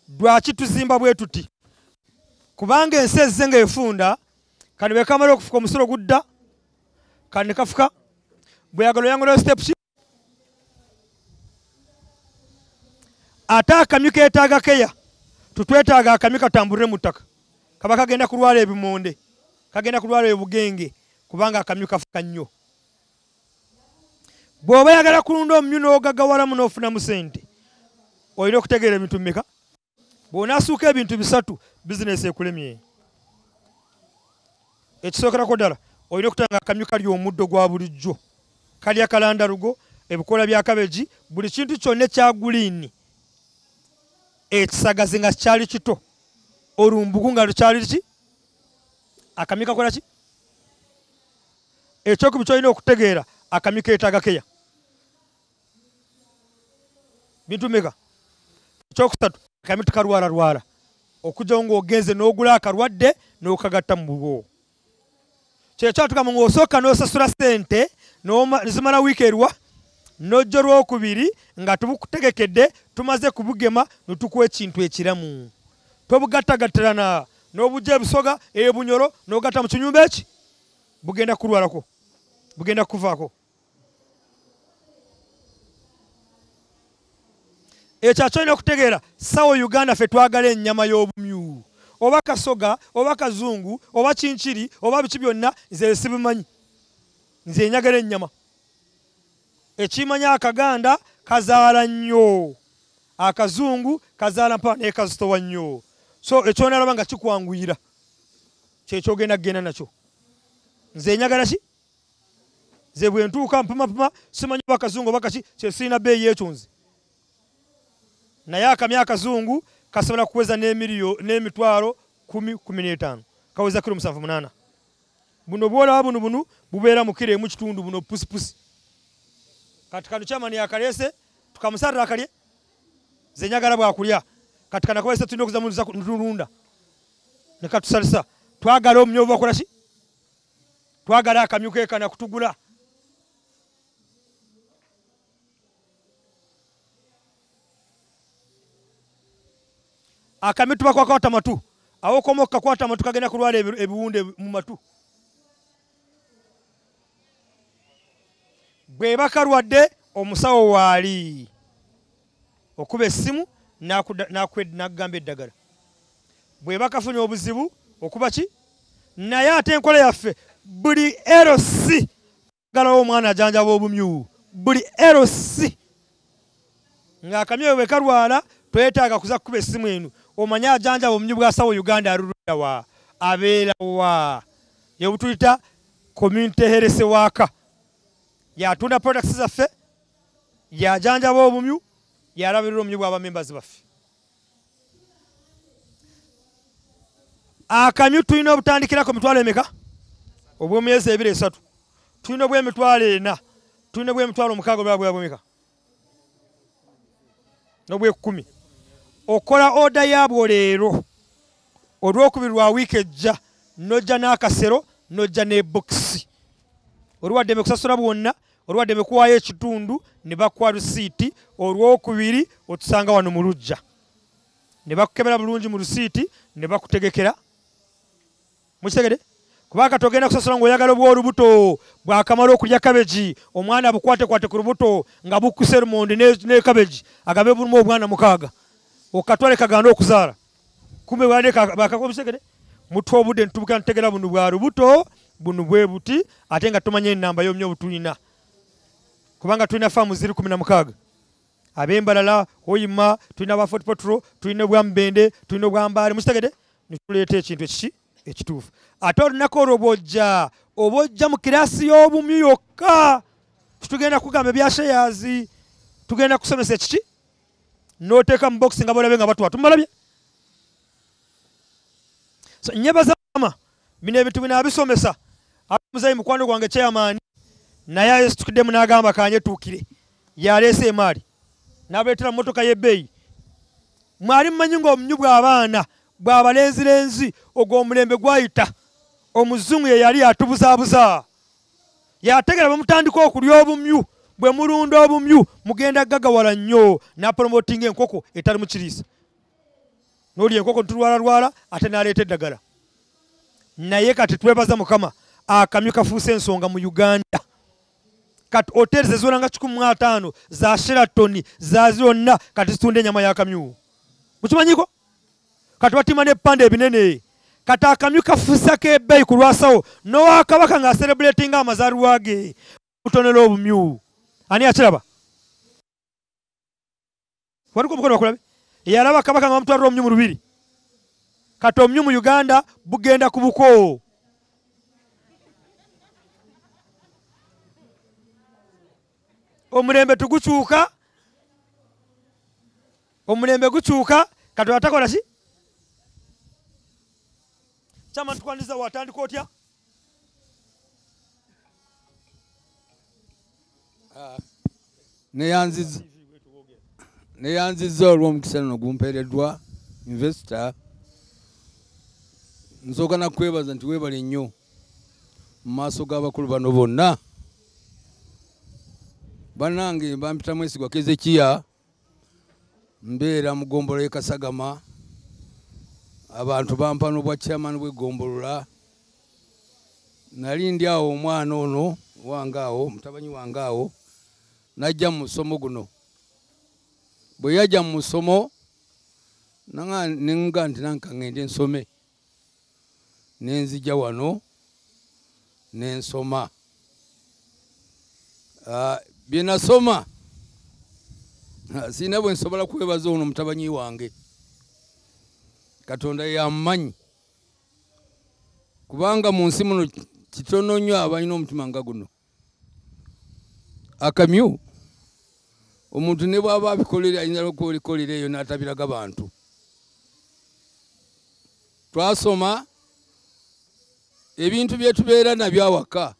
Lwaki tuzimba bwe tuti? Kubanga ensi ezze ng'efunda, kano bwe kamala okufuka omusolo gudda, kano ne kafuka, bweyagala oyangula step ki? Ate akamyu keetaaga keya, tutwetaaga akamyu katambulire mu ttaka. Kaba kagenda kulwala ebimonde, kagenda kulwala ebugenge, kubanga akamyu kafuka nnyo. Bw'oba oyagala kulunda omumyu n'ogagawalamu n'ofunamu ssente, olina okutegeera ebintu bimeka? Bw'onaasuuka ebintu bisatu, bizinesi ekulemye. Ekisookerako ddala, olina okutanga akamyu kalya omuddo gwa bulijjo, kalya kalandalugo, ebikoola bya kabegi, buli kintu kyonna ekya guliini, ekisagazi nga kyali kito, olumbugu nga lukyali ki? Akamyu kakola ki? Ekyokubi ky'olina okutegeera, akamyu keetaaga keya. Bintu mmeka? Ekyokusatu, akamyu tekalwalalwala, okujjawo ng'ogenze n'ogula akalwadde n'okagatta mu bubwo. Kyekyatugamba ng'osooka n'osasula ssente zimala wiiki eruwa, n'ojja olwokubiri nga tubukutegekedde, tumaze kubugema ne tukuwa ekintu ekiramu. Tobugattagattirana n'obujja ebusoga ebunyolo n'ogatta mu kinyumba eki, bugenda kulwalako, bugenda kukuvaako. Ekyo kyolina okutegeera, sawo Uganda ffe twagala ennyama y'obumyu, oba kasoga, oba kazungu, oba kinkiri, oba biki byonna, nze sibimanyi. Nze njagala ennyama. Ekimanyi akaganda kazaala nnyo, akazungu kazaala mpa naye kazitowa nnyo. So ekyonalaba nga kikwanguyira kyekyogenda kugenda nakyo. Nze njagala ki? Nze bwe ntuuka mpumapuma, simanyi oba kazungu oba kaki, kye sirina bbeeyi ekyo nze. Naye akamyu akazungu kasobola kuweza n'emitwalo 10, 15, kaweza kiro 78. Buno bw'olaba buno buno bubeera mu kiro emu kitundu, buno pusipusi. Kati kano chairman yakaleese, tukamusalira akalye, nze njagala bwakulya. Kati kano akaweesa tulina okuza mu nulunda ne katusalisa. Twagala omumyu oba bakola ki? Twagala akamyu keekana kutugula. Akamyu tubakwata matu, awo okoma okukakwata amatu kagenda kulwala ebiwundu mu matu. Bwe bakalwadde omusawo waali okuba essimu n'akugamba eddagala. Bwe bakafunye obuzibu okuba ki? Naye ate enkola yaffe buli LC galawo omwana ajanjaba obumyu, buli LC ng'akamyu bwe kalwala twetaaga kuza kukuba essimu eno omanye ajanjaba obumyu bwa sawo Uganda aluludda wa, abeera wa. Ye butuyita community health worker, yatunda products zaffe, yajanjaba obumyu, yalabirira obumyu bw'aba members baffe. Akamyu tulina obutandikirako mitwalo emeka? Obw'emyezi ebiri esatu. Tulina obw'emitwalo ena, tulina obw'emitwalo mukaaga, obwa bwemeka? N'obw'ekkumi. Okola oda yaabwo leero, olwokubiri lwa wiiki ejja, n'ojja n'akasero, n'ojja n'ebokisi. Olwadde kusasula bwonna, olwadde kuwaayo ekitundu, ne bakuwa rusiiti. Olwokubiri otusanga wano mu luggya, ne bakukebera bulungi mu rusiiti, ne bakutegekera. Mukitegedde? Kubanga togenda kusasula ng'oyagala obw'olubuto bwakamala okulya kabegi, omwana abukwatekwate ku lubuto nga bukkuse lumonde ne kabegi, agabe bulumu obwana mukaaga, okatwale kaganda okuzaala. Kumbe bwale bakakomusekere mutwe obudde ntubuka ntegera buno bwa lubuto buno bwe buti, ate nga tumanye enamba y'omyo obutulina, kubanga tulina faamu ziri 16. Ab'embalala oyima, tulina ba Fort Portal, tulina obwambende, tulina obwambaale. Mukitegedde? Ne tuleeta ekintu ekiki ekituufu. Ate olunaku olwo bw'ojja, oba ojja mu kiraasi y'obumyu yokka, tugenda kugamba ebya shares, tugenda kusomesa ekiki, n'oteeka mu box nga bw'olabye nga batwala. Tumbalabye? So, nyebaza mama, bino ebintu bino abisomesa. Muzeeyi mukwano gwange chairman, naye ayesitukiddemu n'agamba kanyetuukire, yaleese emaali n'abaleetera mmotoka y'ebbeeyi. Mwali mumanyi ng'omumyu bw'abaana bw'abalenzirenzi ogw'omulembe gwayita, omuzungu ye yali atubuzaabuza. Yategera bwe mutandika okulya obumyu, bwe mulunda obumyu mugenda gagawala nnyo, n'apromotinga enkoko etali mu kiriisa. N'olya enkoko ntulwalalwala ate n'aleeta eddagala. Naye kati twebaza Mukama, akamyu kafuuse ensonga mu Uganda. Kati hoteri zeziwera nga 150 za Sheraton za zonna kati zitunda ennyama y'akamyu. Mukimanyiko? Kati batima n'ebipande ebinene. Kati akamyu kafuusako ebbeeyi ku lwasawo n'owakabaka ng'acelebratinga amazaalibwa ge butonera obumyu. Ani akiraba? Waliko omukono bakulabe? Eyalaba kabaka nga bamutwalira omumyu mu lubiri. Kati omumyu mu Uganda bugenda ku buko. Omulembe tugukyuka, omulembe gukyuka, kati atakola ki? Chama ntukwaniriza, watandika otya? Neyanzizza olw'omukisa luno gumpeereddwa investor. Nsooka nakwebaza nti weebale nnyo mu maaso g'abakulu bano bonna. Bannange bampita Mwesigwa Kezekiya, mbeera mu ggombolola y'e Kasagama. Abantu bampa n'obwa chairman bw'eggombolola. Nali ndi awo omwana ono wange awo, mutabanyi wange awo, n'ajja mu musomo guno. Bwe yajja mu musomo, ne nga nti nanka ŋŋende nsome. Ne nzija wano ne nsoma. Bye nasoma sirina bwe nsobola kwebaza ono mutabanyi wange. Katonda yammanyi, kubanga mu nsi muno kitono nnyo abalina omutima nga guno. Akamyu omuntu ne bw'aba abikolera ayinza okubikolera eyo n'atabiraga bantu. Twasoma ebintu bye tubeera nabyo awaka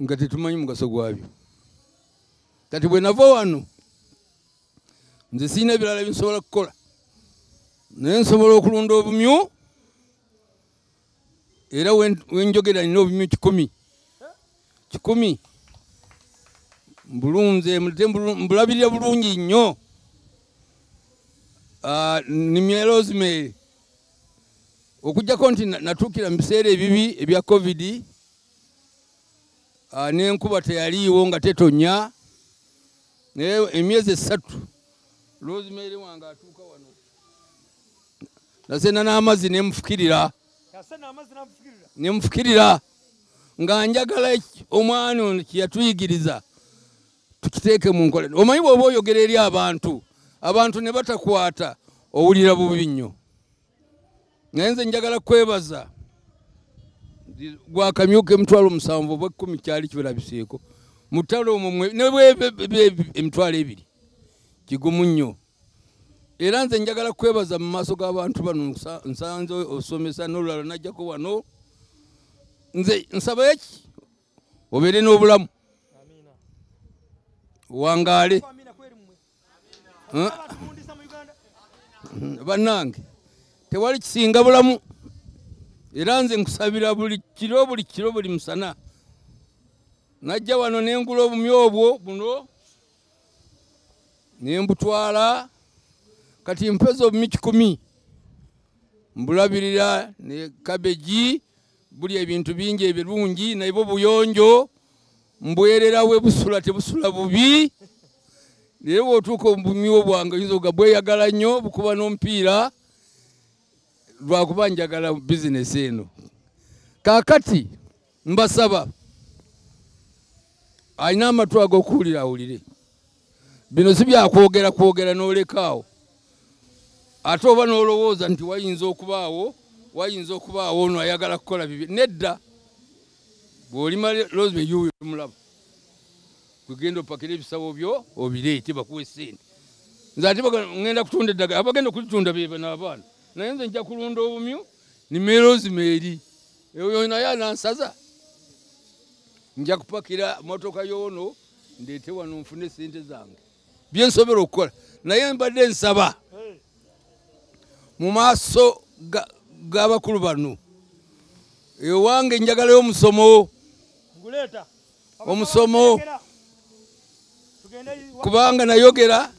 nga tetumanyi mugaso gwabyo. Kati bwe nava wano nze sirina ebirala binsobola kukola, naye nsobola okulunda obumyu. Era wenjogera nina obumyu 100 mbulunze, mbulabirira bulungi nnyo. Nimye rosemary, okuggyako nti natuukira mu biseera ebibi ebya COVID, n'enkuba teyaliiwo nga tetonnya, naye emyezi 3 rosemary wange atuuka wano. Nasena n'amazzi ne mufukirira. Ne mufukirira nga njagala omwana ono kye yatuyigiriza tukiteeke mu nkola. Omanyi bw'oba oyogera eri abantu, abantu ne batakwata, owulira bubi nnyo. Naye nze njagala kwebaza gwakamyuka 70,000 oba 10 kyali kibalabiseeko. Mutalo omwo ne bwe 20,000 kigumu nnyo. Era nze njagala kwebaza mu maaso g'abantu bano, nsanze osomesa n'olulala najjako wano. Nze nsaba eki obeere n'obulamu, wangaale. Bannange tewali kisinga bulamu. Era nze nkusabira buli kiro, buli kiro, buli musana. Najja wano ne ngula obumyu obwo buno ne mbutwala. Kati mpeza obumyu 100 mbulabirira ne kabeji, buli ebintu bingi ebirungi, naye bo buyonjo mbwerera we busula tebusula bubi. Naye bw'otuuka obumyu bwange oyinza okuga bweyagala nnyo, bukuba n'omupiira, lwakuba njagala bizinesi eno. Kaakati mbasaba alina amatu ag'okuwulira awulire. Bino si byakwogera kwogera n'olekaawo, ate oba n'olowooza nti wayinza okubaawo, wayinza okubaawo ono ayagala kukola bibi. Nedda, bw'olima rosemary yuuyo mulaba, kugenda opakira ebisawo byo obireete bakuwe ssente. Nze ate ŋŋenda kutunda eddagala, abagenda okulitunda be bano abaana, naye nze nja kulunda obumyu nime rosemary oyo naye anansaza. Nja kupakira motoka y'ono ndeete wano nfune ssente zange, bye nsobola okukola. Naye mbadde nsaba mu maaso g'abakulu bano, ewange njagalayo omusomo, omusomo, kubanga nayogera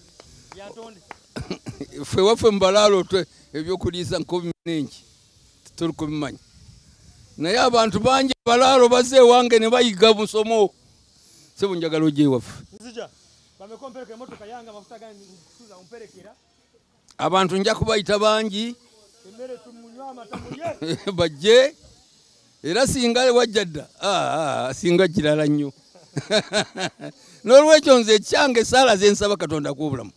Ffe waffe mubalaalo ebyokuliisa nkobimenenki tuli kubimanya. Naye abantu bangi abalaalo bazze ewange ne bayiga musomo. Sebo njagala ojje ewaffe. Abantu nja kubayita bangi bajje era singa wajja dda singa kirala nnyo. N'olwekyo nze ekyange essaala ze nsaba Katonda akuwa obulamu.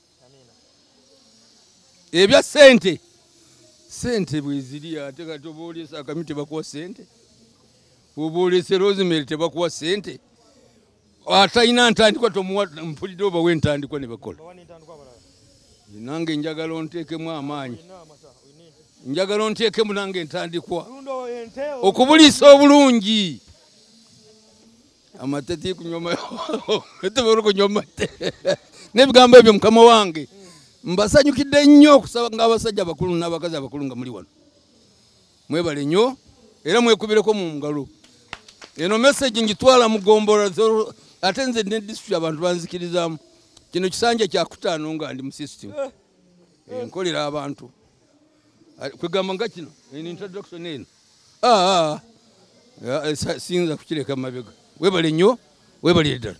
Ebya ssente, ssente bwe ziri ate kati oba oleese akami tebakuwa ssente, oba oleese rosemary tebakuwa ssente, atalina ntandikwa tomuwa, mpulidde obawa entandikwa ne bakola. Nange njagala onteekemu amaanyi, njagala onteekemu nange entandikwa okubuliisa obulungi. Amate tikunywa mate n'ebigambo ebyo mukama wange. Mbasanyukidde nnyo okusaba ng'abasajja abakulu n'abakazi abakulu nga muli wano. Mwebale nnyo era mwekubireko mu ngalo. Eno message ngitwala mu ggombolola ate nze ne district abantu banzikirizaamu. Kino kisanja kya kutaano nga ndi mu system. Nkolera abantu. Kwegamba nga kino eno introduction eno. Siyinza kukireka mabega. Webale nnyo, webalire ddala.